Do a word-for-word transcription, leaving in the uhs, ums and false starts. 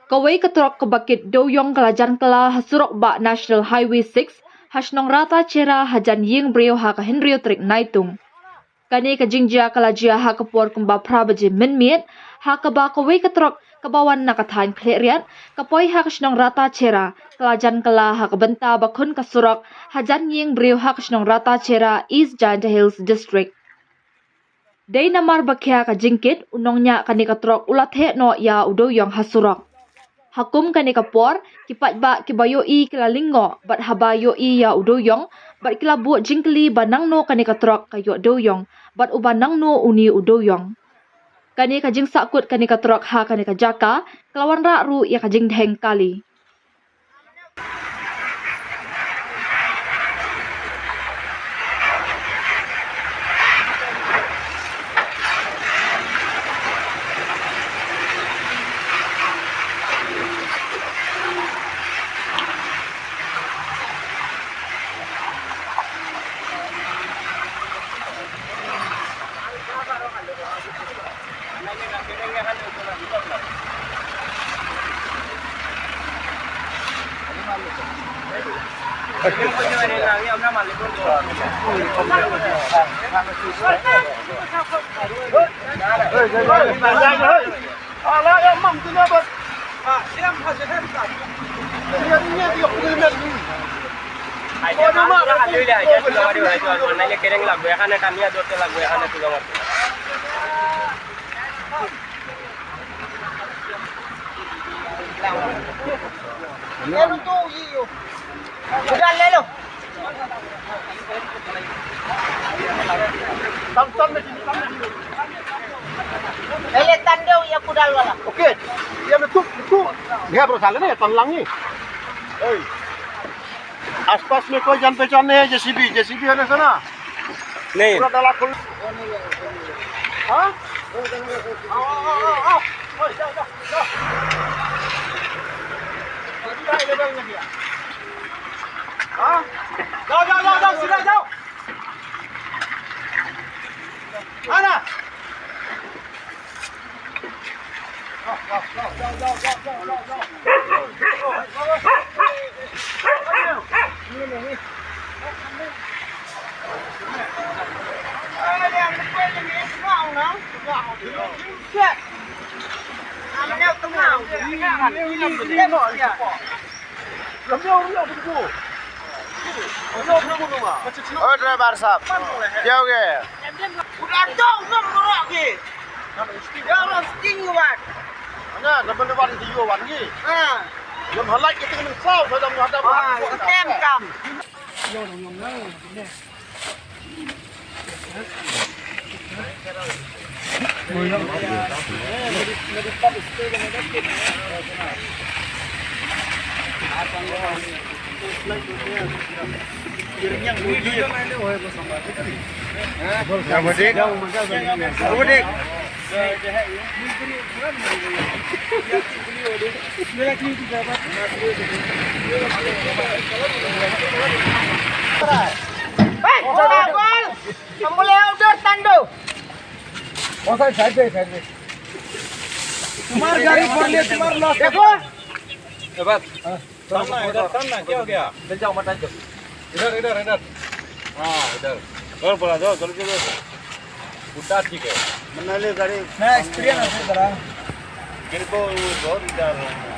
Kawei ka trok kaba kit dewïong ka la jan kylla ha surok bah National Highway six, ha shnong Rata Chera, hajan ïing briew ha ka hynriew tarik Naitung. Kane ka jingjia ka la jia ha ka por kumba phra baje mynmiet, ha kaba kawei ka trok kaba wan na ka thaiñ Khliehriat, ka poi ha ka shnong Rata Chera, ka la jan kylla ha ka bynta ba khun ka surok, hajan ïing briew ha ka shnong Rata Chera, East Jaintia Hills District. Dei namar ba khia ka jingkit, u nongñiah kane ka trok u la theh noh ïa u dewïong ha surok. Ha kum kane ka por, ki paidbah kiba ïohi ki la lyngngoh, bad haba ïohi ïa u dewïong, bad ki la buh jingkylli ba nangno kane ka trok ka ïoh dewïong, bad uba nangno une u dewïong. Kane ka jingsahkut kane ka trok ha kane ka jaka, ka la wanrah ruh ïa ka jingdheng kali. Ele tandeu ïa kudal wala. Okay. Ïa, metu, metu. Ïa, bro, sale ne, tan lang ni. Hey. आसपास में कोई जान पहचान नहीं है, जेसीबी, जेसीबी है ना, सुना? नहीं। पूरा डाला खोल। हाँ? आओ, आओ, आओ, आओ। ओए, जाओ, जाओ, जाओ। अभी हाई लेवल में गया। हाँ? जाओ, जाओ, जाओ, जाओ, सीधा जाओ। आना। ओ ड्राइवर साहब, क्या हो गया यार? Udah dong, ngam ngerok ki. Ya, orang sting wat. Mana, nama ni wan di yo wan ki? Ha. Yang halai kita kena sau, saya dah menghadap. Ha, stem kam. Hey, bola gol. Kamu lewat dur tandu. Kau side, side deh, side deh. तुम्हार गाड़ी पर ले, तुम्हार लॉस। देखो। ए बात। हाँ। तन्ना, इधर तन्ना, क्या हो गया? ले जाओ, मत आइए। इधर, इधर, इधर। हाँ, इधर। और बोला, जाओ, जल्दी, जल्दी। उल्टा ठीक है। मैंने ले गाड़ी। मैं एक्सपीरियंस है जरा। मेरे को वो बहुत डर रहा है।